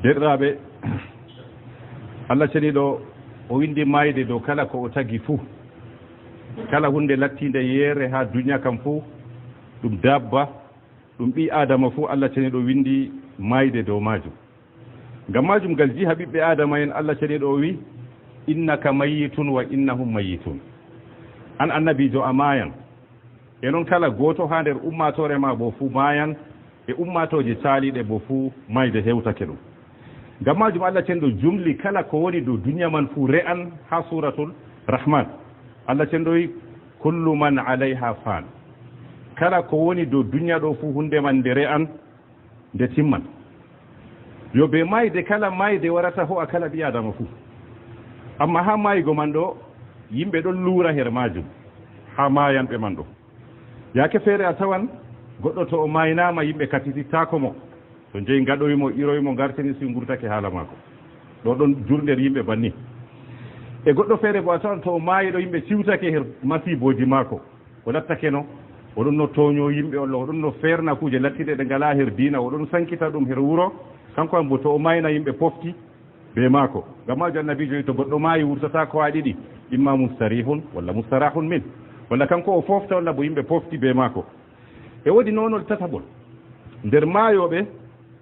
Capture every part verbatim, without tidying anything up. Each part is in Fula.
Deerɗiraaɓe, Allah Ceniiɗo o winndi maayde dow kala ko o tagi fuu. Kala huunde lattiinde yeere haa duniya kam fuu, ɗum daabba, ɗum ɓii Aadama fuu, Allah Ceniiɗo winndi maayde dow maajum. Ngam maajum, ngal jiha ɓiɓɓe Aadama en, Allah Ceniiɗo o wi'i, "Innaka mayyitun wa innahum mayyitun." An annabiijo, a maayan. E non kala gooto haa nder ummaatoore ma boo fuu maayan, e ummaatooje caaliiɗe boo fuu maayde hewtake ɗum. Ngam maajum Allah Ceniiɗo jumli kala ko woni dow duniya man fuu re'an haa Suuratul Rahman. Allah Ceniiɗo wi'i, "Kullu man alayha fan." Kala ko woni dow duniya ɗo fuu huunde man nde re'an, nde timman. Yo bee maayde, kala maayde warata ho'a kala ɓii Aadama fuu. Ammaa haa maaygo man ɗo, yimɓe ɗon luura her maajum, haa maayanɓe man ɗo. Yaake feere a tawan goɗɗo to o maaynaama, yimɓe katitittaako mo. To njeyi ngaɗoyi mo, iroyi mo, ngartini si ngurtake haala maako. Ɗo ɗon jur nder yimɓe banni. E goɗɗo feere boo a tawan to o maayi ɗo, yimɓe ciwtake her masiibooji maako. O lattake no, o ɗon no tooño yimɓe, o ɗon no feerna kuuje lattiɗe ɗe ngalaa her diina, o ɗon sankita ɗum her wuro. Kanko am boo to o maayna, yimɓe pofti bee maako. Ngam maajum annabiijo wi'i, to goɗɗo maayi, wurtataako haa ɗiɗi, imma mustarihun walla mustarahun min. Walla kanko o foofta, walla boo yimɓe pofti bee maako. E woodi noonol tataɓol. Nder maayooɓe,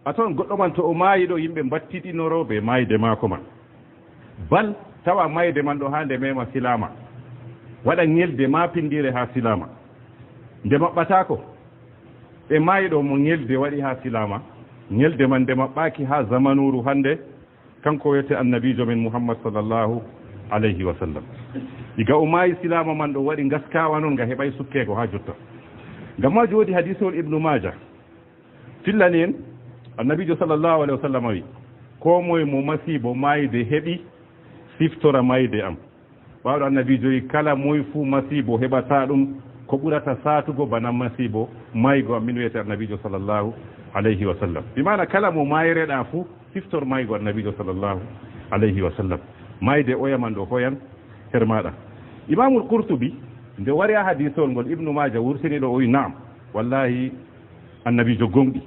a tawan goɗɗo man to o maayi ɗo, yimɓe mbattiɗinoro bee maayde maako man. Bal tawa maayde man ɗo haa nde meema silaama. Waɗa ŋelde maapindiire haa silaama. Nde maɓɓataako. Ɓe maayi ɗo mo ŋelde waɗi haa silaama. Ŋelde man nde maɓɓaaki haa zamanuuru hannde. Kanko wiyete annabiijo men Muhammad sallallahu alayhi wa sallam. Iga o maayi silaama man ɗo waɗi ngaskaawa non nga heɓaay sukkeego haa jotta. Ngam maajum woodi hadiisowol Ibnu Maaja. Fillani en, annabiijo sallallahu alayhi wa sallam wi'i, "Koo moye mo masiibo maayde heɓi, siftora maayde am." Ɓaawo ɗo annabiijo wi'i, "Kala moye fuu masiibo heɓata ɗum ko ɓurata saatugo bana masiibo maaygo am min," wiyete annabiijo sallallahu alayhi wa sallam. Bi maana kala mo maayreɗa fuu, siftor maaygo annabiijo sallallahu alayhi wa sallam. Maayde oya man ɗo hoyan her maaɗa. Imaamul Qurtubi, nde wari haa hadiisowol ngol Ibnu Maaja wurtini ɗo, o wi'i, "Naam, wallaahi annabiijo gooŋɗi."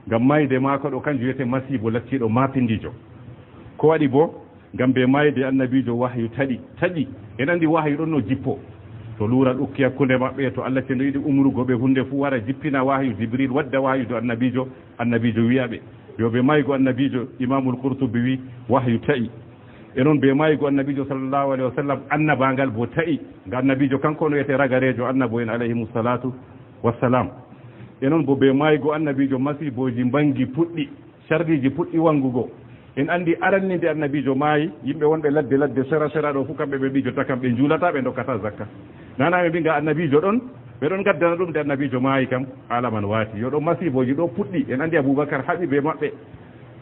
Ngam maayde maako ɗo, kanjum wiyete masiibo lattiiɗo maapindiijo. Ko waɗi boo? Ngam bee maayde annabiijo wahyu taƴi, taƴi. En anndi wahyu ɗon no jippo. To luural ukki hakkunde maɓɓe, to Allah Ceniiɗo yiɗi umrugo ɓe huunde fuu, wara jippina wahyu, Jibril wadda wahyu dow annabiijo, annabiijo wi'a ɓe. Yo bee maaygo annabiijo, Imaamul Qurtubi wi'i, wahyu taƴi. E non bee maaygo annabiijo sallallahu alayhi wa sallam, annabaagal boo taƴi. Ngam annabiijo kanko no wiyete ragareejo annabo'en alayhimu salaatu wassalam. E non boo bee maaygo annabiijo masiibooji mbaŋgi puɗɗi. Cardiiji puɗɗi waŋgugo. En anndi aranni nde annabiijo maayi, yimɓe wonɓe ladde ladde, sera sera ɗo fuu, kamɓe ɓe mbii jotta kam ɓe njuulataa, ɓe ndokkataa zakka. Nana ɓe mbii nga annabiijo ɗon, ɓe ɗon ngaddana ɗum nde annabiijo maayi kam, haala man waati. Yo ɗo masiibooji ɗo puɗɗi, en anndi Abubakar haɓi bee maɓɓe.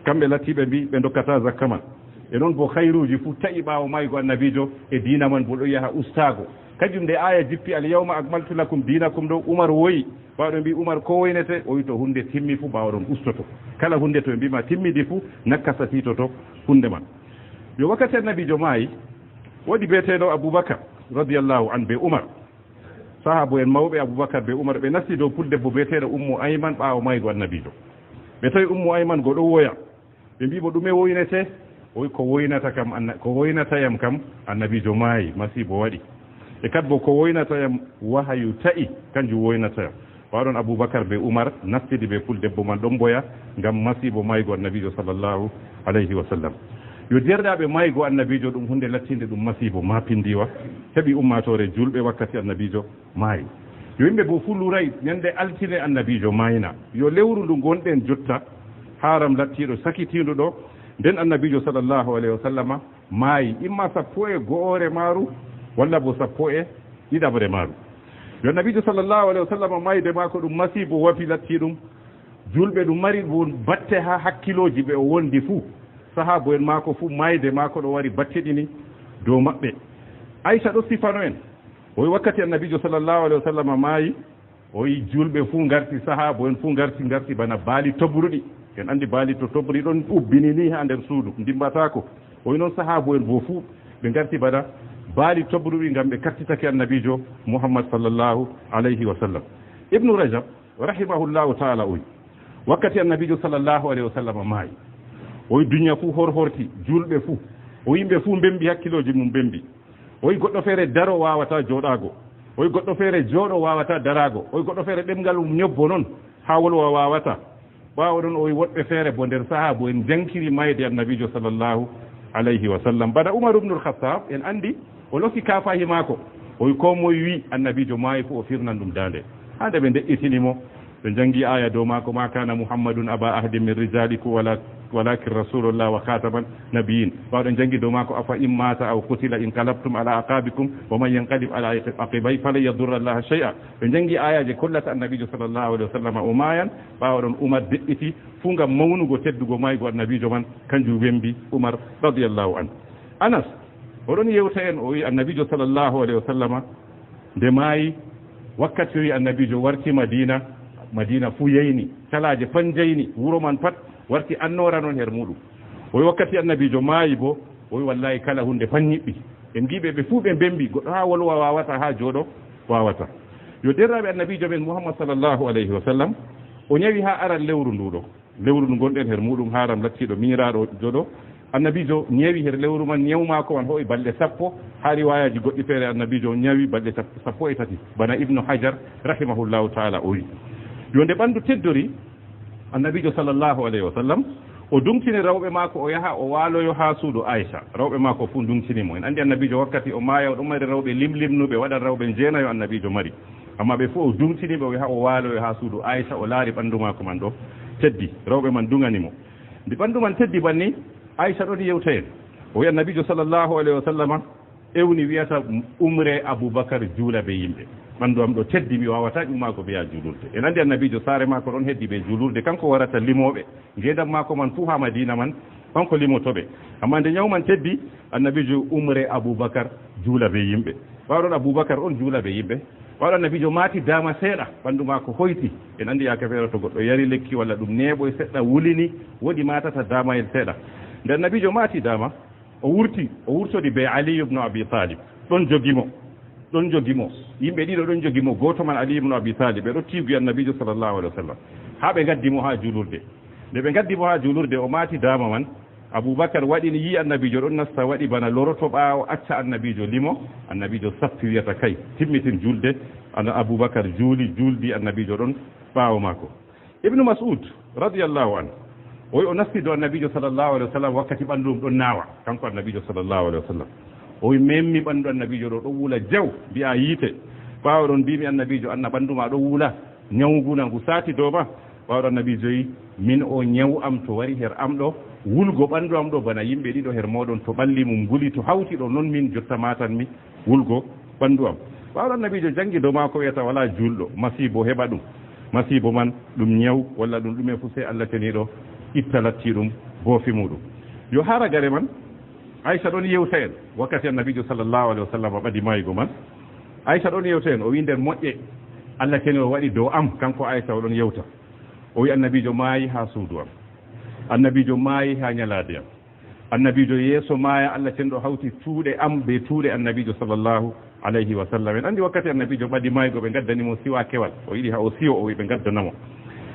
Kamɓe latti ɓe mbii ɓe ndokkataa zakka man. E non boo hayruuji fuu taƴi ɓaawo maaygo annabiijo, e diina man boo ɗo yaha ustaago. Kanjum nde aaya jippi, "Al yawma akmaltu lakum dinakum" ɗo, Umar woyi. Ɓaawo ɓe mbii Umar, "Ko woynete?" O wi, "To huunde timmi fuu, ɓaawo ɗon ustoto. Kala huunde to ɓe mbii ma timmidi fuu, nakkasa tiitoto huunde man." Yo wakkati annabiijo maayi, woodi beeteeɗo Abubakar radiyallahu anhu bee Umar. Sahaabo'en mawɓe Abubakar bee Umar, ɓe nasti dow puldebbo beeteeɗo Ummu Ayman ɓaawo maaygo annabiijo. Ɓe tawi Ummu Ayman go ɗo woya. Ɓe mbii mo, "Ɗume woynete?" O wi, "Ko woynata kam, anna-, ko woynata yam kam, annabiijo maayi, masiibo waɗi. E kad boo ko woynata yam, wahayu ta'i, kanjum woynata yam." Ɓaawo ɗon Abubakar bee Umar nastidi bee puldebbo man ɗon mboya ngam masiibo maaygo annabiijo sallallahu alayhi wa sallam. Yo deerɗiraaɓe, maaygo annabiijo ɗum huunde lattiinde ɗum masiibo maapindiiwa, heɓi ummaatoore juulɓe wakkati annabiijo maayi. Yo yimɓe boo fuu luuray ñande altine annabiijo maayna. Yo lewru ndu ngonɗen jotta, haaram lattiiɗo sakitiindu ɗo, nden annabiijo sallallahu alayhi wa sallama maayi, imma sappo e go'oore maaru, walla boo sappo e ɗiɗaɓre maaru. Yo annabiijo sallallahu alayhi wa sallama maayde maako ɗum masiibo wafi latti ɗum. Juulɓe ɗum mari ɗum batte haa hakkilooji ɓe o wondi fuu. Sahaabo'en maako fuu, maayde maako ɗo wari batteɗini dow maɓɓe. Aysa ɗo sifano en. O wi wakkati annabiijo sallallahu alayhi wa sallama maayi, o wi juulɓe fuu ngarti, sahaabo'en fuu ngarti, ngarti bana baali tobruɗi. En anndi baali to tobri ɗon ubbini ni haa nder suudu, ndimmbataako. O wi non sahaabo'en boo fuu ɓe ngarti bana baali tobruɗi ngam ɓe kattitake annabiijo Muhammad sallallahu alayhi wa sallam. Ibnu Rajab rahimahullahu ta'ala o wi, wakkati annabiijo sallallahu alayhi wa sallam maayi, O wi dunya fuu horhorti, juulɓe fuu. O wi yimɓe fuu mbembi, hakkilooji mum mbembi. O wi goɗɗo feere daro waawataa jooɗaago. O wi goɗɗo feere jooɗo waawataa daraago. O wi goɗɗo feere ɗemngal mum ñobbo noon, haa wolwa waawataa. Ɓaawo ɗon o wi woɗɓe feere bo nder sahaa bo en njankiri maayde Annabiijo sallallahu alayhi wa sallam. Bana Umar ibnul Khattab, en anndi o loki kaafahi maako. O wi koo moye wi Annabiijo maayi fuu o firnan ɗum daande. Haa nde ɓe nde'itini mo, ɓe njanngi aaya dow maako, "Ma kana Muhammadun aba ahadin min rijalikum wala-, walakin rasulullah wa khataman nabiyyin." Ɓaawo ɓe njanngi dow maako, "Afa in mata aw qutila inqalabtum ala aqabikum wa man yanqalib ala aqibayhi falan yadurra Allaha shay'a." Ɓe njanngi aayaaje kollata Annabiijo sallallahu alayhi wa sallam o maayan. Ɓaawo ɗon Umar de'iti fuu ngam mawnugo teddugo maaygo Annabiijo man, kanjum wembi Umar radiyallahu anhu. Anas, o ɗon yewta en, o wi Annabiijo sallallahu alayhi wa sallama nde maayi, wakkati o wi Annabiijo warti Madiina, Madiina fuu yayni, calaaje pat njayni, wuro man pat warti annoora noon her muuɗum. O wi wakkati Annabiijo maayi bo, o wi wallahi kala huunde pat nyiɓɓi. En ngi'i ɓe, ɓe fuu ɓe mbembi, goɗɗo haa wolwa waawataa, haa jooɗo waawataa. Yo deerɗiraaɓe Annabiijo men Muhammad sallallahu alayhi wa sallam, o nyawi haa aran lewru ndu ɗo. Lewru ndu ngonɗen her muuɗum, Haram lattiiɗo minyiraaɗo joɗo. Annabiijo nyawi her lewru man, nyawu maako man hoo'i balɗe sappo, haa riwaayaaji goɗɗi feere Annabiijo nyawi balɗe sap-, sappo e tati, bana Ibnu Hajar rahimahullahu ta'ala o wi. Yo nde ɓanndu teddori, Annabiijo sallallahu alayhi wa sallam, o duŋtini rewɓe maako o yaha o waaloyo haa suudu Aysa. Rewɓe maako fuu nduŋtini mo. En anndi Annabiijo wakkati o maaya o ɗon mari rewɓe limlimnuɓe, waɗan rewɓe njeenayo Annabiijo mari. Amma ɓe fuu o duŋtini ɓe, o yaha o waaloyo haa suudu Aysa, o laari ɓanndu maako man ɗo teddi. Rewɓe man duŋani mo. Nde ɓanndu man teddi banni, Aysa ɗon yewta en. O wi Annabiijo sallallahu alayhi wa sallama ewni wiyata, "Umre Abubakar juula be yimɓe. Ɓanndu am ɗo teddi, mi waawataa ummaago mi yaha juulurde." En anndi Annabiijo saare maako ɗon heddi be juulurde, kanko warata limooɓe. Ngeendam maako man fuu haa Madiina man, kanko limoto ɓe. Amma nde nyawu man teddi, Annabiijo, "Umre Abubakar juula be yimɓe." Ɓaawo ɗon Abubakar on juula be yimɓe. Ɓaawo ɗon Annabiijo maati daama seeɗa, ɓanndu maako hoyti. En anndi yaake feere to goɗɗo yari lekki walla ɗum neeɓoy seɗɗa wulini, woodi maatata daamayel seeɗa. Nde Annabiijo maati daama, o wurti, o wurtodi be Ali ibn Abi Talib. Ɗon jogi mo, ɗon jogi mo. Yimɓe ɗiɗo ɗon jogi mo, gooto man Ali ibn Abi Talib. Ɓe ɗo tiiguyi Annabiijo sallallahu alayhi wa sallam. Haa ɓe ngaddi mo haa juulurde. Nde ɓe ngaddi mo haa juulurde, o maati daama man. Abubakar waɗini, yi'i Annabiijo ɗon nasta, waɗi bana loroto ɓaawo, acca Annabiijo limo. Annabiijo sappi, wiyata, "Kay, timmitin juulde." Ana-, Abubakar juuli, juuldi, Annabiijo ɗon ɓaawo maako. Ibnu Mas'ud radiyallahu anhu, o wi o nasti dow Annabiijo sallallahu alayhi wa sallam wakkati ɓanndu mum ɗon naawa, kanko Annabiijo sallallahu alayhi wa sallam. O wi memmi ɓanndu Annabiijo ɗo, ɗon wula jaw, mbi'a yiite. Ɓaawo ɗon mbi'mi, "Annabiijo, anna ɓanndu ma ɗon wula, nyawu ngu na ngu saati dow ma?" Ɓaawo ɗon Annabiijo wi, "Min o nyawu am to wari her am ɗo, wulgo ɓanndu am ɗo bana yimɓe ɗiɗo her mooɗon to ɓalli mum nguli, to hawti ɗo, non min jotta matanmi wulgo ɓanndu am." Ɓaawo ɗon Annabiijo janngi dow maako, wiyata, "Walaa juulɗo, masiibo heɓa ɗum. Masiibo man ɗum nyawu walla ɗum ɗume fuu, sey Allah ceniiɗo itta lattiiɗum boofi muuɗum." Yo haa ragare man, Aysa ɗon yewta en wakkati Annabiijo sallallahu alayhi wa sallam ɓadi maayugo man. Aysa ɗon yewta en, o wi nder moƴƴe Allah ceniiɗo waɗi dow am, kanko Aysa o ɗon yewta. O wi, "Annabiijo maayi haa suudu am. Annabiijo maayi haa nyalaade am. Annabiijo yeeso maaya, Allah ceniiɗo hawti tuuɗe am be tuuɗe Annabiijo sallallahu alayhi wa sallam." En anndi wakkati Annabiijo ɓadi maayugo, ɓe ngaddani mo siwaakewal. O yiɗi haa o siwo, o wi ɓe ngaddana mo.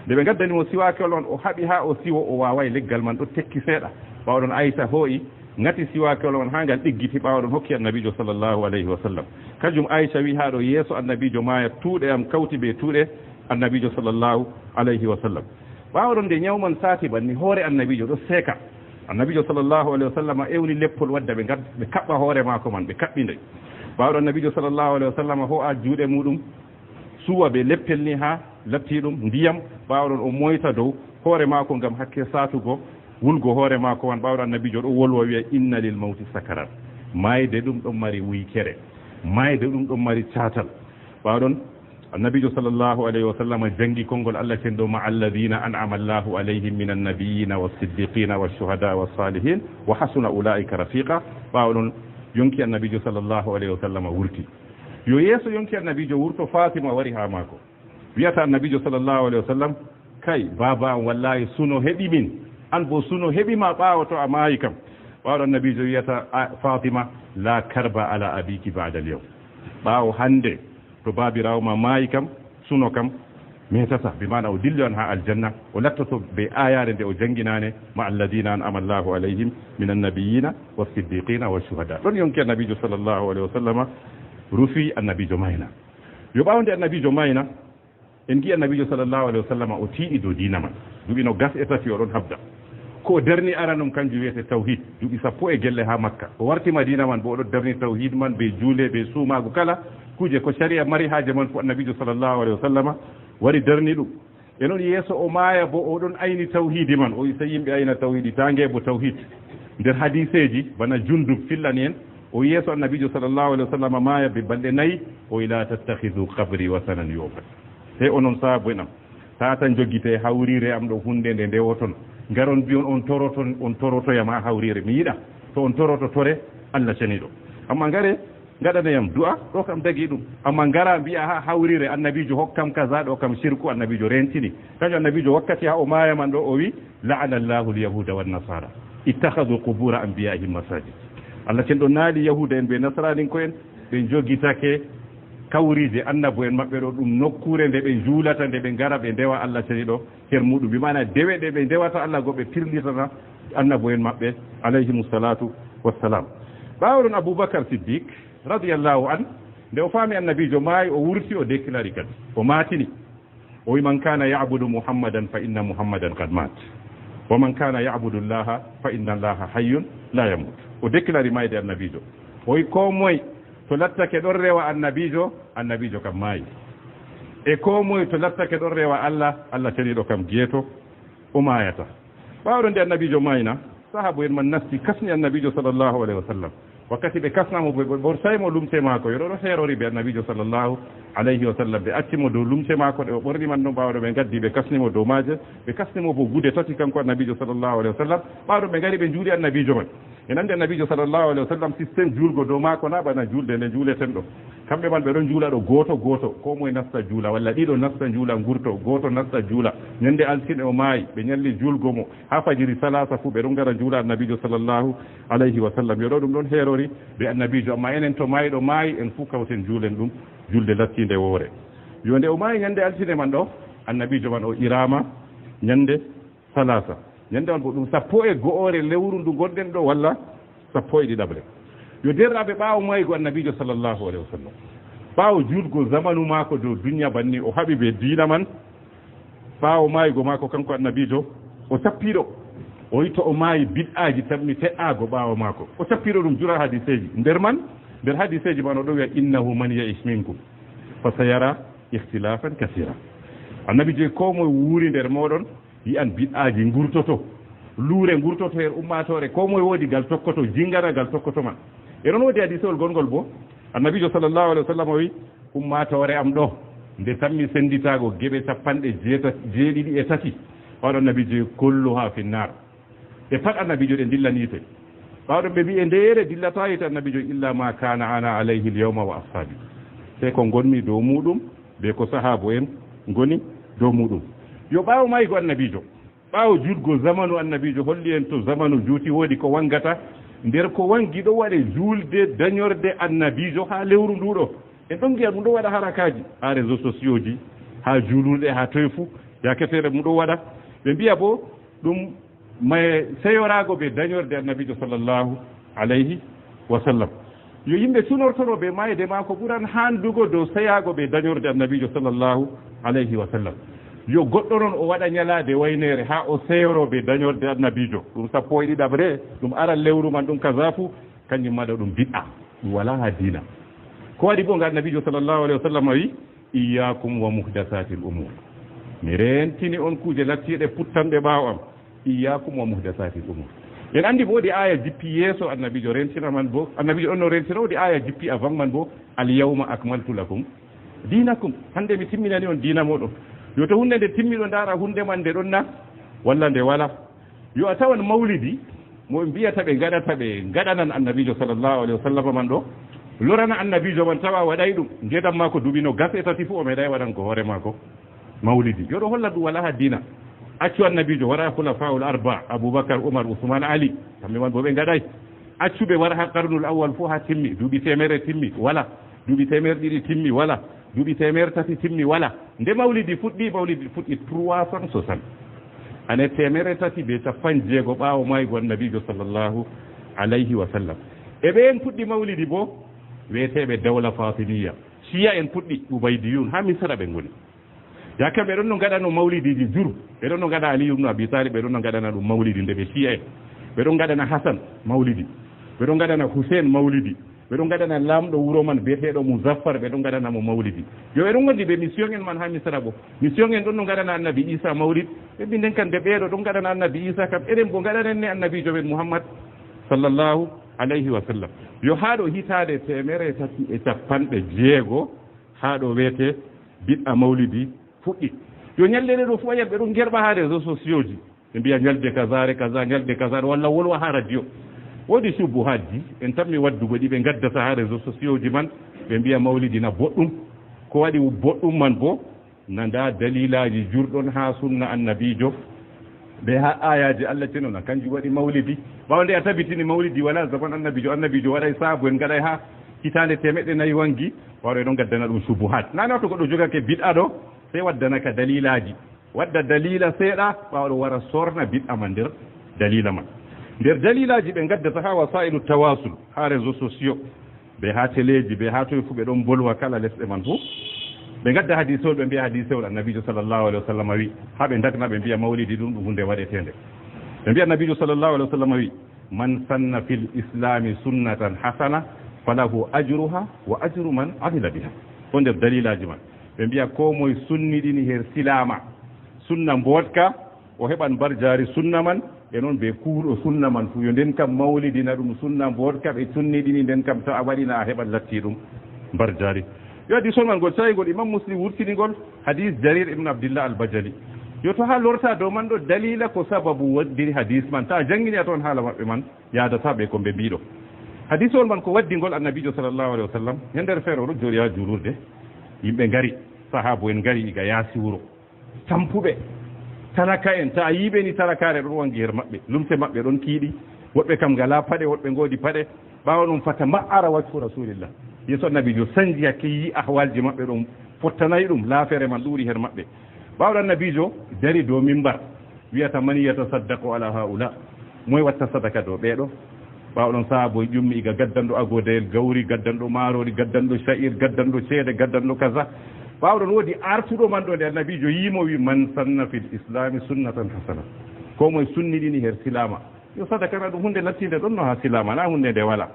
Nde ɓe ngaddani mo siwaakewal man, o haɓi haa o siwo, o waawaay, leggal man ɗo tekki seeɗa. Ɓaawo ɗon Aysa hoo'i, ngati siwaakewal man haa ngal ɗiggiti, ɓaawo ɗon hokki Annabiijo sallallahu alayhi wa sallam. Kanjum Aysa wi, "Haa ɗo yeeso Annabiijo maaya, tuuɗe am kawti be tuuɗe Annabiijo sallallahu alayhi wa sallam." Ɓaawo ɗon nde nyawu man saati banni, hoore Annabiijo ɗo seeka. Annabiijo sallallahu alayhi wa sallam ewni leppol wadda ɓe ngad-, ɓe kaɓɓa hoore maako man, ɓe kaɓɓi nde. Ɓaawo ɗon Annabiijo sallallahu alayhi wa sallam hoo'a juuɗe muuɗum, suwa be leppel ni haa latti ɗum ndiyam. Ɓaawo ɗon o moyta dow hoore maako ngam hakke saatugo wulgo hoore maako man. Ɓaawo ɗon Annabiijo ɗo wolwa wi'a, "Inna lil mawti sakarat." Maayde ɗum ɗon mari wuykere. Maayde ɗum ɗon mari caatal. Ɓaawo ɗon Annabiijo sallallahu alayhi wa sallam janngi konngol Allah cenɗo, "Ma'a alladhina an'ama Allahu alayhim minan nabiyyina was siddiqina wash shuhada was salihin wa hasuna ulaika rafiqa." Ɓaawo ɗon yonki Annabiijo sallallahu alayhi wa sallam wurti. Yo yeeso yonki Annabiijo wurto, Fatima wari haa maako. Wiyata Annabiijo sallallahu alayhi wa sallam, "Kay, baaba am, wallahi suno heɓi min. An bo suno heɓi ma ɓaawo to a maayi kam." Ɓaawo Annabiijo wiyata, "A, Fatima, la karba ala abiki ba'da al-yawm." Ɓaawo hannde, to baabiraawo ma maayi kam, suno kam, metata, bi maana o dillo on haa aljanna, o lattoto be aayaare nde o jannginaane, ma alladina an'ama Allahu alayhim min annabiyina wa siddiqina wa shuhada. Ɗon yonki annabiijo sallallahu alayhi wa sallama rufi, annabiijo mayna. Yo ɓaawo nde annabiijo mayna, en ngi annabiijo sallallahu alayhi wa sallama o tiiɗi dow diina man. Duuɓi no gas e tati o ɗon habda. Ko o darni aranum kanjum wiyete tawhid, duuɓi sappo e gelle haa Makka. O warti Madiina man bo o ɗon darni tawhid man be juule, be suumaagu, kala kuuje ko shari'a mari haaje man fu annabiijo sallallahu alayhi wa sallama wari darni ɗum. E non yeeso o maaya bo o ɗon ayni tawhidi man. O wi sey yimɓe ayna tawhidi, taa nge bo tawhid. Nder hadiseeji bana Jundub fillani en, o yeeso annabiijo sallallahu alayhi wa sallama maaya be balɗe nayi, o wi la tattakhidu qabri wasanan yu'bad. Sey onon saabu en am. Tata njogite hawriire am ɗo huunde nde ndewoton. Ngaron mbi'on on toroton, on torotoyam haa hawriire. Mi yiɗa. To on toroto, tore Allah ceniiɗo. Amma ngare, ngaɗaneyam du'a, ɗo kam dagi ɗum. Amma ngara mbi'a haa hawriire, annabiijo hokkam kaza, ɗo kam shirku, annabiijo rentini. Kanjum annabiijo wakkati haa o maaya man ɗo, o wi, "La'ana Allahu al-yahuda wan nasara. Ittakhadhu qubura anbiya'ihim masajid." Allah ceniiɗo naali Yahuuda en be Nasaraninko en, ɓe njogitake kawriije annabo en maɓɓe ɗo, ɗum nokkuure nde ɓe njuulata, nde ɓe ngara ɓe ndewa Allah ceniiɗo her muɗum. Bi maana dewe ɗe ɓe ndewata Allah go ɓe pirlitata annabo en maɓɓe, alayhimu salatu wassalam. Ɓaawo ɗon Abubakar Siddiq, radiyallahu an, nde o faami annabiijo maayi, o wurti, o déclari kadi, o maatini. O wi, "Man kana ya'budu Muhammadan fa inna Muhammadan qad mat. Wa man kana ya'budu Allaha fa inna Allaha hayyun la yamut." O déclari mayde annabiijo. O wi, "Ko moy to lattake ɗon rewa annabiijo, annabiijo kam maayi. E ko moy to lattake ɗon rewa Allah, Allah ceniiɗo kam geeto, o maayata." Ɓaawo ɗon nde annabiijo maayna, sahaabu en man nasti kasni annabiijo sallallahu alayhi wa sallam. Wakkati ɓe kasna mo, ɓe ɓortay mo lumce maako. Yo ɗo ɗo heerori be annabiijo sallallahu alayhi wa sallam. Ɓe acci mo dow lumce maako ɗe o ɓorni man ɗon. Ɓaawo ɗo ɓe ngaddi ɓe kasni mo dow maaje. Ɓe kasni mo bo gude tati kanko annabiijo sallallahu alayhi wa sallam. Ɓaawo ɗo ɓe ngari ɓe njuuli annabiijo man. En anndi annabiijo sallallahu alayhi wa sallam, système juulgo dow maako na bana juulde nde njuuleten ɗo. Kamɓe man ɓe ɗon njuula ɗo gooto gooto, ko moye nasta juula, walla ɗiɗo nasta njuula ngurto, gooto nasta juula. Ñande altine o maayi, ɓe ñalli juulgo mo. Haa fajiri salaasa fuu ɓe ɗon ngara njuula annabiijo sallallahu alayhi wa sallam. Yo ɗo ɗum ɗon heerori be annabiijo, amma enen to maayɗo maayi, en fuu kawten njuulen ɗum, juulde lattiinde woore. Yo nde o maayi ñande altine man ɗo, annabiijo man o iraama ñande salaasa. Ñande on bo ɗum sappo e go'ore lewru ndu ngonɗen ɗo, walla sappo e ɗiɗaɓre. Yo derɗaaɓe, ɓaawo maaygo annabiijo sallallahu alayhi wa sallam, ɓaawo juulgo zamanu maako dow duniya banni, o haɓi be diina man. Ɓaawo maaygo maako kanko annabiijo, o tappiɗo. O wi to o maayi bid'aaji tammi te'aago ɓaawo maako. O tappiɗo ɗum jura hadiseeji. Nder man, nder hadiseeji man o ɗo wi'a, "Innahu man ya'ish minkum fa sayara ikhtilafan kathira." Annabiijo wi ko moye wuuri nder mooɗon, yi'an bid'aaji ngurtoto, luure ngurtoto her ummaatoore, ko moye woodi gal tokkoto, jingana gal tokkoto man. E ɗon woodi hadisewol gongol bo, annabiijo sallallahu alayhi wa sallam o wi, "Ummaatoore am ɗo, nde tammi senditaago geɓe capanɗe jeetati, jeeɗiɗi e tati." Ɓaawo ɗon annabiijo wi, "Kulluha finnar." Ɓe pat annabiijo ɗe ndillan yiite. Ɓaawo ɗon ɓe mbi'i, "E ndeyere dillataa yiite?" Annabiijo wi, "Illa ma kana ana alayhi al-yawma wa ashabi." Sey ko ngonmi dow muɗum, be ko sahaabo en ngoni dow muɗum. Yo ɓaawo maaygo annabiijo, ɓaawo juulgo zamanu annabiijo holli en to zamanu juuti woodi ko wangata. Nder ko wangi ɗo waɗe juulde dañorde annabiijo haa lewru ndu ɗo. En ɗon ngi'a ɗum ɗo waɗa harakaaji haa réseaux sociaux ji, haa juulirɗe, haa toye fuu, yaake feere ɗum ɗo waɗa. Ɓe mbi'a bo ɗum maye seyoraago be dañorde annabiijo sallallahu alayhi wa sallam. Yo yimɓe sunortoro be maayde maako ɓuran handugo dow seyaago be dañorde annabiijo sallallahu alayhi wa sallam. Yo goɗɗo non o waɗa ñalaade wayneere haa o seyoro be dañorde annabiijo. Ɗum sappo e ɗiɗaɓre, ɗum aran lewru man, ɗum kaza fuu, kanjum ma ɗo ɗum bid'a. Ɗum walaa haa diina. Ko waɗi bo nga annabiijo sallallahu alayhi wa sallam wi, "Iyyakum wa muhdathatil umur." Mi reentini on kuuje lattiiɗe puttanɗe ɓaawo am. "Iyyakum wa muhdathatil umur." En anndi bo woodi aaya jippi yeeso annabiijo reentina man bo. Annabiijo ɗon no reentina, woodi aaya jippi avant man bo, "Al yawma akmaltu lakum dinakum." Hannde mi timminani on diina mooɗon. Yo to huunde nde timmi ɗo ndaara huunde man nde ɗon na, walla nde wala. Yo a tawan mawlidi, mo ɓe mbiyata ɓe ngaɗata, ɓe ngaɗanan annabiijo sallallahu alayhi wa sallam man ɗo, lorana annabiijo man tawa waɗay ɗum. Ngeedam maako duuɓi no gas e tati fuu o meeɗay waɗango hoore maako mawlidi. Yo ɗo holla ɗum walaa haa diina. Accu annabiijo, wara khulafa'ul arba, Abubakar, Umar, Usman, Ali. Kamɓe man bo ɓe ngaɗay. Accu ɓe wara haa qarnul awwal fuu haa timmi. Duuɓi teemerre timmi, wala. Duuɓi teemerre ɗiɗi timmi, wala. Duuɓi teemeere tati timmi wala. Nde mawlidi fuɗɗi, mawlidi fuɗɗi trois cent soixante. Ane teemeere tati be cappanɗe jeego ɓaawo maaygo Annabiijo sallallahu alayhi wa sallam. E ɓe en puɗɗi mawlidi bo, weeteeɓe dawla Fatimiyya. Shiya en puɗɗi, Ubaydiyun, haa Misra ɓe ngoni. Yaake ɓe ɗon no ngaɗano mawlidiiji jur, ɓe ɗon no ngaɗa Aliyu ibnu Abi Talib, ɓe ɗon no ngaɗana ɗum mawlidi nde ɓe Shiya en. Ɓe ɗon ngaɗana Hasan mawlidi, ɓe ɗon ngaɗana Hussein mawlidi, ɓe ɗon ngaɗana laamɗo wuro man biyeteeɗo Muzaffar, ɓe ɗon ngaɗana mo mawlidi. Yo ɓe ɗon ngondi ɓe mission en man haa Misra bo. Mission en ɗon no ngaɗana Annabi Isa mawlid, ɓe mbinden kam nde ɓeeɗo ɗon ngaɗana Annabi Isa kam, enen bo ngaɗanen ne Annabiijo men Muhammad sallallahu alayhi wa sallam. Yo haa ɗo hitaande teemeere tati e cappanɗe jeego, haa ɗo weetee bid'a mawlidi fuɗɗi. Yo ñalɗe ɗe ɗo fuu a yi'at ɓe ɗon ngerɓa haa réseaux sociaux ji. Ɓe mbiya ñalde kazaare kaza, ñalde kazaare, walla wolwa haa radio. Woodi subuhaatji, en tammi waddugo ɗi ɓe ngaddata haa réseaux sociaux ji man, ɓe mbiya mawlidi na boɗɗum. Ko waɗi boɗɗum man bo, na ndaa dalilaaji jurɗon haa sunna Annabiijo, be haa aayaaji Allah ceno na kanjum waɗi mawlidi. Ɓaawo nde a tabitini mawlidi wala zaman Annabiijo, Annabiijo waɗay saabu en ngaɗay haa hitaande teemeɗɗe nayi wangi, ɓaawo ɗo e ɗon ngaddana ɗum subuhaat. Naane to goɗɗo jogake bid'a ɗo, sey waddana ka dalilaaji. Wadda daliila seeɗa, ɓaawo ɗo wara sorna bid'a man nder daliila man. Nder daliilaaji ɓe ngaddata haa wasailu tawasul, haa réseaux sociaux, be haa teleeji, be haa toye fuu ɓe ɗon mbolwa kala lesɗe man fuu. Ɓe ngadda hadiisewol, ɓe mbiya hadiisewol Annabiijo sallallahu alayhi wa sallam wi, haa ɓe ndakna ɓe mbiya mawlidi ɗum, ɗum huunde waɗeteende. Ɓe mbiya Annabiijo sallallahu alayhi wa sallam wi, "Man sanna fil islami sunnatan hasana, falahu ajruha wa ajru man amila biha." Ɗo nder daliilaaji man. Ɓe mbiya koo moye sunniɗini her silaama sunna mbooɗka, o heɓan mbarjaari sunna man, e noon be kuuɗo sunna man fuu. Yo nden kam mawlidi na ɗum sunna mbooɗka ɓe sunniɗini, nden kam to a waɗi na a heɓan latti ɗum mbarjaari. Yo hadiisol man ngol sahihngol, Imam Muslim wurtini ngol, hadiis Jarir ibn Abdillah al-Bajali. Yo to haa lorta dow man ɗo daliila ko sababu waddiri hadiis man, ta janngini a toon haala maɓɓe man, yaadataa ɓe ko ɓe mbiiɗo. Hadiisol man ko waddi ngol Annabiijo sallallahu alayhi wa sallam, ñande feere o ɗo jooɗi haa juulurde, yimɓe ngari, sahaabo en ngari iga yaasi wuro. Tampuɓe, talaka en, ta a yi'i ɓe ni talakaare ɗon wangi her maɓɓe, lumse maɓɓe ɗon kiiɗi, woɗɓe kam ngalaa paɗe, woɗɓe ngoodi paɗe. Ɓaawo ɗum fata ma'ara wajhu Rasulillah. Yeeso Annabiijo sanji hakke yi'i ahwalji maɓɓe ɗum fottanaay ɗum, laafere man ɗuuɗi her maɓɓe. Ɓaawo ɗum Annabiijo dari dow mimbar, wi'ata, "Man yatasaddaqu ala haula?" Moy watta sadaka dow ɓeeɗo? Ɓaawo ɗon sahaabo ƴummi iga gaddanɗo agodayel gawri, gaddanɗo maaroori, gaddanɗo sha'ir, gaddanɗo ceede, gaddanɗo kaza. Ɓaawo ɗon woodi artuɗo man ɗo nde Annabiijo yi'i mo wi, "Man sanna fil islami sunnatan hasana." Ko moye sunniɗini her silaama. Yo sadaka na ɗum huunde lattiinde ɗon no haa silaama, na huunde nde wala.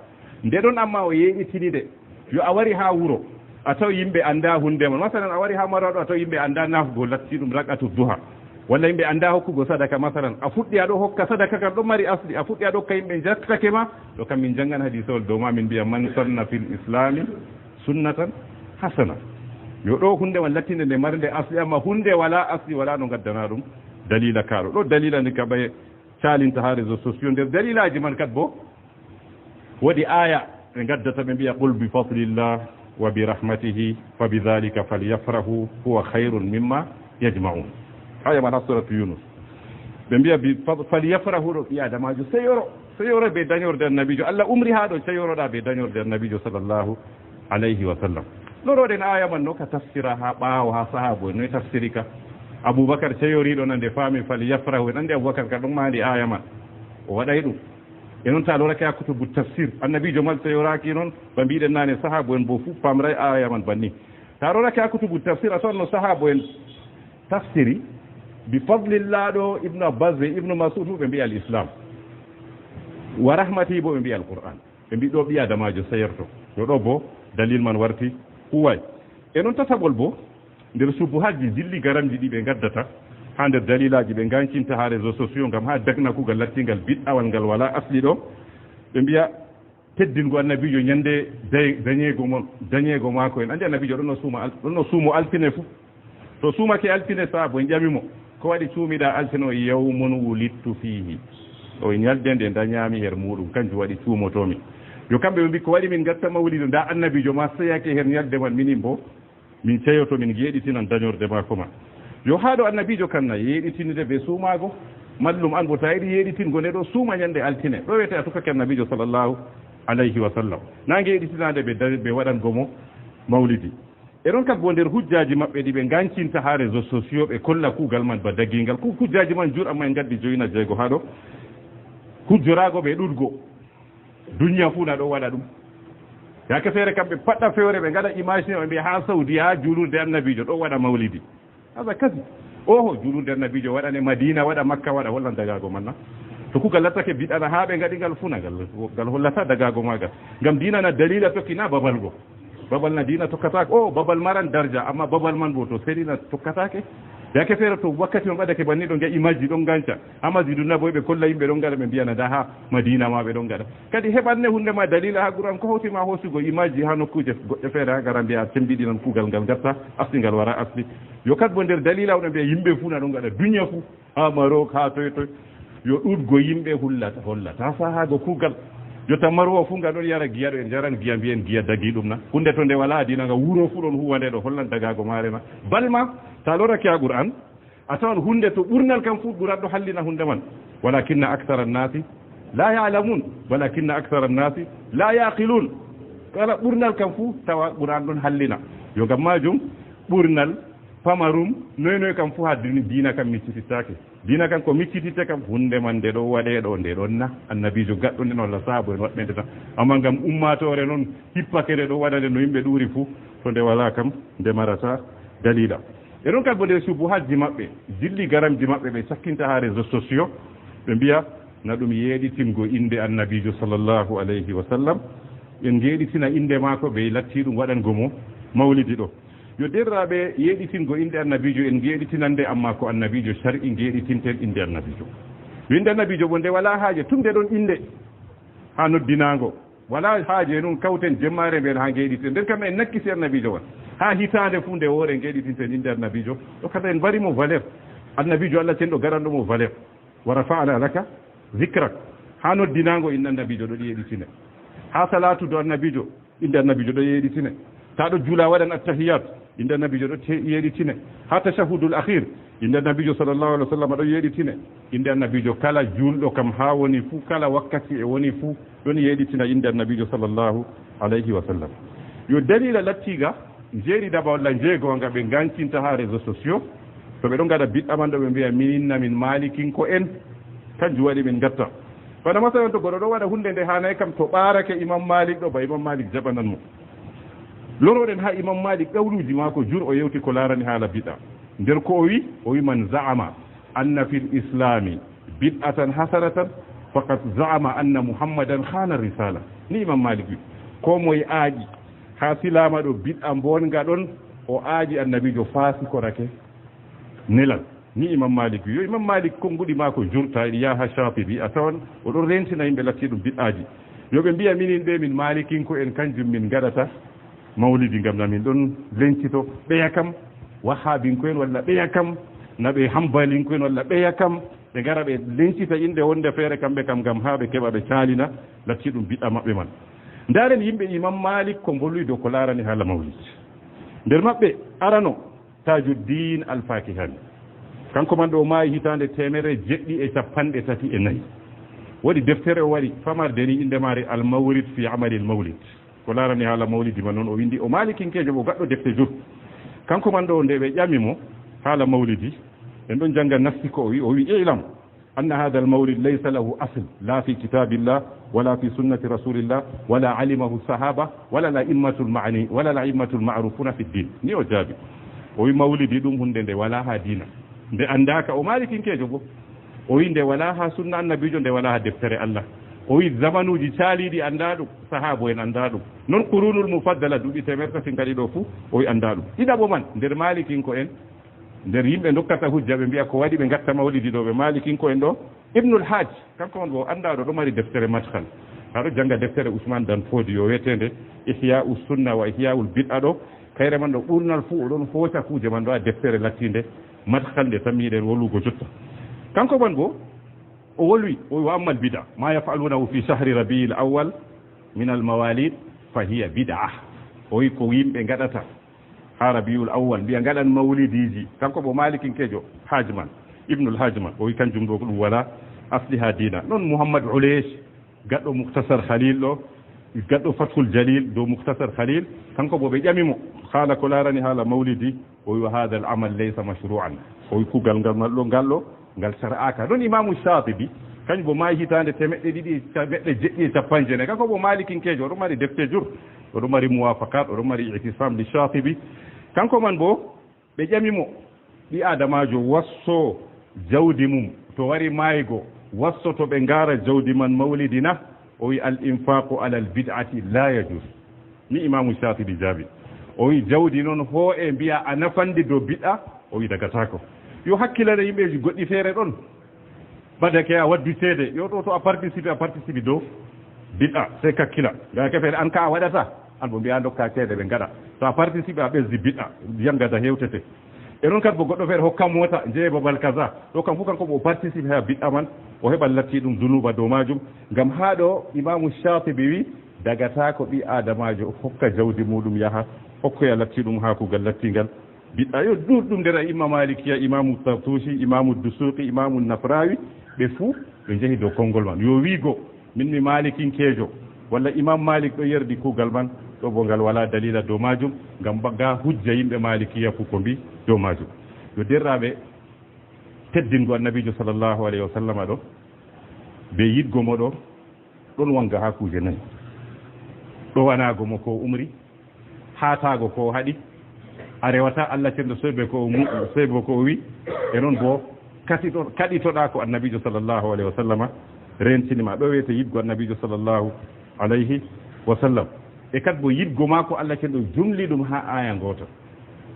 Nde ɗon amma o yeeɗitini nde. Yo a wari haa wuro, a taw yimɓe anndaa huunde man. Masalan, a wari haa Maraɗo, a taw yimɓe anndaa nafgo latti ɗum rak'atu duha. Walla yimɓe anndaa hokkugo sadaka, masalan. A fuɗɗi a ɗo hokka sadaka kan ɗon mari asli, a fuɗɗi a ɗo hokka yimɓe njattake ma, ɗo kam min janngan hadiisawol dow ma, min mbi'a, "Man sanna fil islami sunnatan hasana." Yo ɗo huunde man lattinde nde marnde asli, amma huunde wala asli, wala no ngaddana ɗum daliila kaaɗo. Ɗo daliila ndi ka ɓay caalinta haa réseaux sociaux. Nder daliilaaji man kad bo, woodi aaya ɓe ngaddata ɓe mbi'a, "Qul bi fadlillah wa bi rahmatihi fa bi dhalika falyafrahu huwa khayrun mimma yajma'un." Aaya man haa suratu Yunus. Ɓe mbi'a bi fad-, "Falyafrahu", ɗo ɓii Aadamaajo seyoro, seyoro be dañorde Annabiijo. Allah umri haa ɗo seyoroɗa be dañorde Annabiijo sallallahu alayhi wa sallam. Loroɗen aaya man no ka tafsira haa ɓaawo haa sahaabo en no e tafsiri ka. Abubakar ceyoriiɗo na nde faami "Falyafrahu", en anndi Abubakar ka ɗon maandi aaya man. O waɗay ɗum. E noon, ta lorake haa kutubu tafsir, Annabiijo mal seyoraaki noon, ba mbiɗen naane, sahaabo en bo fuu paamray aaya man banni. Ta lorake haa kutubu tafsir, a tawan no sahaabo en tafsiri, bi fadlillah ɗo, Ibnu Abbas be Ibnu Mas'ud fuu ɓe mbi'i al-Islam. Wa rahmatihi bo ɓe mbi'i al-Qur'an. Ɓe mbi'i ɗo ɓii Aadamaajo seyorto. Yo ɗo bo dalil man warti huway. E noon tataɓol bo, nder subuhaatji dilli garamji ɗi ɓe ngaddata, haa nder daliilaaji ɓe ngaancinta haa réseaux sociaux ngam haa dagna kuugal lattingal bid'awal ngal walaa asli ɗo. Ɓe mbi'a teddingo Annabiijo ñande day-, dañeego mon, dañeego maako en. Anndi Annabiijo ɗon no suuma al-, ɗon no suumo altine fuu. To suumake altine, sahaabo en ƴami mo, "Ko waɗi cuumiɗa altine?" O, "Yawmun wulidtu fihi." O, "Ñalde nde dañaami her muuɗum, kanjum waɗi cuumotoomi." Yo kamɓe ɓe mbi, "Ko waɗi min ngatta mawlidu? Ndaa Annabiijo ma seyake her ñalde man, minin bo min ceyoto, min yeeɗitinan dañorde maako ma." Yo haa ɗo Annabiijo kan na yeeɗitinide be suumaago. Mallum, an bo ta yiɗi yeeɗitingo nde ɗo, suuma ñande altine. Ɗo wiyete a tukake Annabiijo sallallahu alayhi wa sallam. Na nge yeeɗitinaade be da-, be waɗango mo mawlidi. E ɗon kat bo nder hujjaaji maɓɓe ɗi ɓe ngaancinta haa réseaux sociaux, ɓe kolla kuugal man ba dagiingal. Ku-, hujjaaji man jur, amma en ngaddi joyina jeego haa ɗo. Hujjoraago ɓe ɗuɗgo. Duniya fuu na ɗon waɗa ɗum. Yaake feere kam ɓe paɗɗa fewre, ɓe ngaɗa image ne, ɓe mbi'a haa Saudi, haa juulurde Annabiijo ɗon waɗa mawlidi. Haza kasi. Oho, juulurde Annabiijo waɗane Madiina, waɗa Makka, waɗa, hollan dagaago man na? To kuugal lattake bid'a na, haa ɓe ngaɗi ngal fuu na, ngal, ngal hollata dagaago maagal. Ngam diina na daliila tokki na babal go. Babal na diina tokkataake. O, babal maran darja, amma babal man bo to seli na tokkataake. Yaake feere to wakkati on ɓadake banni ɗo nge image ɗon nganca. Haa Masjidu Nabawi ɓe kolla yimɓe ɗon ngaɗa, ɓe mbiyana nda haa Madiina ma ɓe ɗon ngaɗa. Kadi heɓan ne hunde ma daliila haa Qur'an, ko hawti ma hoosugo image haa nokkuuje goɗɗe feere haa ngara mbiya a sembiɗinan kuugal ngal ngatta asli ngal wara asli. Yo kat bo nder daliila on mbiya yimɓe fuu na ɗon ngaɗa, duniya fuu. Haa Maroc, haa toy toy. Yo ɗuɗgo yimɓe hullata, hollata sahaago kuugal. Jotta Maroc fuu nga ɗon yara giya ɗo, en njaran giya, mbiyen giya dagi ɗum na. Hunde to nde walaa diina nga wuro fuu ɗon huwa nde ɗo, hollan dagaago maare na. Bal ma, ta lorake haa Qur'an, a tawan hunde to ɓurnal kam fuu Qur'an ɗo hallina hunde man. Walakinna akthara annasi la ya'lamun. Walakinna akthara annasi la yaqilun. Kala ɓurnal kam fuu tawa Qur'an ɗon hallina. Yo ngam maajum ɓurnal pamarum, noy noy kam fuu haa dini-, diina kam miccitittaake. Diina kam ko miccititte kam, hunde man nde ɗo waɗe ɗo, nde ɗon na Annabiijo gaɗɗo nde, walla sahaabo en waɗɓe nde tan. Amma ngam ummaatoore non hippake nde ɗo waɗa nde no yimɓe ɗuuri fuu, to nde walaa kam, nde marata daliila. E ɗon kadi bo nder subuhaatji maɓɓe, jilli garamji maɓɓe ɓe cakkinta haa réseaux sociaux, ɓe mbiya na ɗum yeeɗitingo innde Annabiijo sallallahu alayhi wa sallam. En ngeeɗitina innde maako, ɓe latti ɗum waɗango mo mawlidi ɗo. Yo deerɗiraaɓe, yeeɗitingo innde Annabiijo, en ngeeɗitinande, amma ko Annabiijo shar'i ngeeɗitinten innde Annabiijo. Yo innde Annabiijo bo nde walaa haaje, tun nde ɗon innde haa noddinaango. Walaa haaje nun kawten jemmaare mbiyen haa ngeeɗiten. Nden kam en nakkisi Annabiijo on. Haa hitaande fuu nde woore ngeeɗitinten innde Annabiijo. Ɗo kadi en mbari mo valeur. Annabiijo Allah cenɗo garanɗo mo valeur. Wa rafa'na laka zikrak. Haa noddinaango innde Annabiijo ɗo yeeɗitine. Haa salaatu dow Annabiijo, innde Annabiijo ɗo yeeɗitine. Taa ɗo juula waɗan attahiyat, innde Annabiijo ɗo te-, yeeɗitine. Haa tashahhudul akhir, innde Annabiijo sallallahu alaihi wasallam ɗo yeeɗitine. Innde Annabiijo kala juulɗo kam haa woni fuu, kala wakkati e woni fuu, ɗon yeeɗitina innde Annabiijo sallallahu alaihi wasallam. Yo daliila lattiiga njeeɗiɗaɓa walla njeegoonga ɓe ngaancinta haa réseaux sociaux, to ɓe ɗon ngaɗa bid'a man ɗo ɓe mbiya minin na min maalikinko en, kanjum waɗi min ngatta. Bana masalan to goɗɗo ɗo waɗa huunde nde haanay kam, to ɓaarake Imam Malik ɗo, ba Imam Malik jaɓanan mo. Loroɗen haa Imam Malik, qawluuji maako jur o yewti ko laarani haala bid'a. Nder ko o wi, o wi man za'ama anna fil islami bid'atan hasanatan faqad za'ama anna Muhammadan khana risala. Ni Imam Malik wi, ko moye aaƴi haa silaama ɗo bid'a mbonnga ɗon, o aaƴi Annabiijo faasikorake nelal. Ni Imam Malik wi. Yo Imam Malik konnguɗi maako jur, ta iɗi yaha Shatibi, a tawan o ɗon rentina yimɓe latti ɗum bid'aaji. Yo ɓe mbiya minin ɓe min maalikinko en, kanjum min ngaɗata mawlidi ngam na min ɗon lencito ɓeya kam wahabinko en walla ɓeya kam na ɓe hambalinko en walla ɓeya kam ɓe ngara ɓe lencita innde wonde feere kamɓe kam ngam haa ɓe keɓa ɓe caalina latti ɗum bid'a maɓɓe man. Ndaaren yimɓe Imam Malik ko mbolwi dow ko laarani haala mawlid. Nder maɓɓe arano Tajuddin Al-Fakihani. Kanko man ɗo o maayi hitaande teemerre jeɗɗi e cappanɗe tati e nayi. Waɗi deftere o waɗi famarde ni innde maare Al-Mawrid fi Amalil Mawlid. Ko laarani haala mawlidi man noon o winndi, o maalikinkeejo, o gaɗɗo defte jur. Kanko man ɗo nde ɓe ƴami mo haala mawlidi, en ɗon jannga nassi ko o wi, o wi, "I'lam anna hadha al-mawlid laysa lahu asl la fi kitabillah wala fi sunnati rasulillah wala alimahu sahaba wala al-a'immatul ma'ni, wala al-a'immatul ma'rufuna fi din." Ni o jaabi. O wi, "Mawlidi ɗum huunde nde walaa haa diina. Nde anndaaka." O maalikinkeejo bo. O wi, "Nde walaa haa sunna Annabiijo, nde walaa haa deftere Allah." O wi, "Zamanuuji caaliiɗi anndaa ɗum, sahaabo en anndaa ɗum. Noon qurunul mufaddala, duuɓi teemeɗɗe tati ngaɗi ɗo fuu," o wi, "anndaa ɗum." Ɗiɗaɓo man, nder maalikinko en, nder yimɓe ndokkata hujja, ɓe mbi'a ko waɗi ɓe ngatta mawlidi ɗo, ɓe maalikinko en ɗo, Ibnul Hajj, kanko on bo anndaaɗo ɗo mari deftere Madkhal. Aɗo jannga deftere Usman Dan Fodio wi'eteende Ihya'us Sunna wa Ihya'ul Bid'a ɗo, kayre man ɗo ɓurnal fuu o ɗon hooca kuuje man ɗo haa deftere lattiinde Madkhal nde tammiɗen wolugo jotta. Kanko man bo o wolwi, o wi, "Wa ammal bid'a, ma yaf'alunahu fi shahri Rabi'il Awwal min al mawalid fa hiya bid'a." O wi ko yimɓe ngaɗata haa Rabiul Awwal, mbiya ngaɗan mawlidiiji. Kanko bo maalikinkeejo, Hajman, Ibnul Hajman, o wi kanjum ɗo ko ɗum walaa asli haa diina. Noon Muhammad Ulesh, gaɗɗo Muktasar Khalil ɗo, Gaɗɗo Fathul Jalil dow Mukhtasar Khalil, kanko bo ɓe ƴami mo haala ko laarani haala mawlidi, o wi, "Wa hadha al-amal laysa mashru'an." O wi, "Kugal ngal, ngal ɗo, ngal ɗo, ngal shar'aaka." Ɗon Imaamu Shatibi, kanko bo maayi hitaande temeɗɗe ɗiɗi e capanɗe jeɗɗi e capanɗe jeenayi. Kanko bo Malikinkeejo, oɗo mari defte jur, oɗo mari Muwafaqat, oɗo mari I'tisam li Shatibi. Kanko man bo, ɓe ƴami mo, "Ɓii Aadamaajo wasso jawdi mum, to wari maaygo, wassoto ɓe ngaara jawdi man mawlidi na?" O wi, "Al infaqu ala al bid'ati la yajuz." Ni Imaamu Shatibi jaabi. O wi, "Jawdi non hoo'e mbi'a a nafande dow bid'a?" O wi, "Dagataako." Yo hakkilane yimɓeeji goɗɗi feere ɗon. Badake a waddi ceede, yo ɗo to a participe, a participe dow bid'a, sey kakkila. Ga kefere an ka a waɗata, an bo mbi'a dokka ceede ɓe ngaɗa. To a participe a ɓesdi bid'a, jangada hewtete. E non kadi bo goɗɗo feere hokka mota, jeye babal kaza. Ɗo kam fu kanko bo o participe ha bid'a man, o heɓa latti ɗum dunuba dow majum. Ngam ha ɗo Imaamu Shatibi wi, dagata ko ɓi Adamajo hokka jawdi muɗum yaha, hokkoya latti ɗum ha kugal lattingal bid'a. Yo ɗuɗɗum nder a'imma Malikiya, Imaamu Tartushi, Imaamu Dusuqi, Imaamu Nafrawi, ɓe fuu ɓe njehi dow konngol man. Yo wiigo, min mi Malikinkeejo, walla Imaam Malik ɗo yerdi kuugal man, ɗo bo ngal walaa daliila dow maajum, ngam ba-, ga hujja yimɓe Malikiya fuu ko mbi dow maajum. Yo derɗaaɓe, teddingo Annabiijo sallallahu alayhi wa sallama ɗo, be yiɗgo mo ɗo, ɗon wanga haa kuuje nayi. Ɗowanaago mo ko o umri, haataago ko o haɗi, a rewata Allah cenɗo sey be ko o mu-, sey bo ko o wi, e non bo katito-, kaɗitoɗaa ko Annabiijo sallallahu alayhi wa sallama rentini ma. Ɗo wiyete yiɗgo Annabiijo sallallahu alayhi wa sallam. E kad bo yiɗgo maako Allah cenɗo jumli ɗum haa aya ngoota.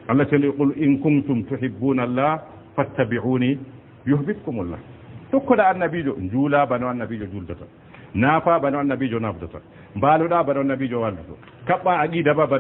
Allah cenɗo, "Qul in kuntum tuhibbuna Allah fattabi'uni yuhbibkumullah." Tokkoɗaa Annabiijo, njuula bano Annabiijo juuldata. Naafa bano Annabiijo nafdata. Mbaaloɗaa bano Annabiijo waaldoto. Kaɓɓaa aqida ba bano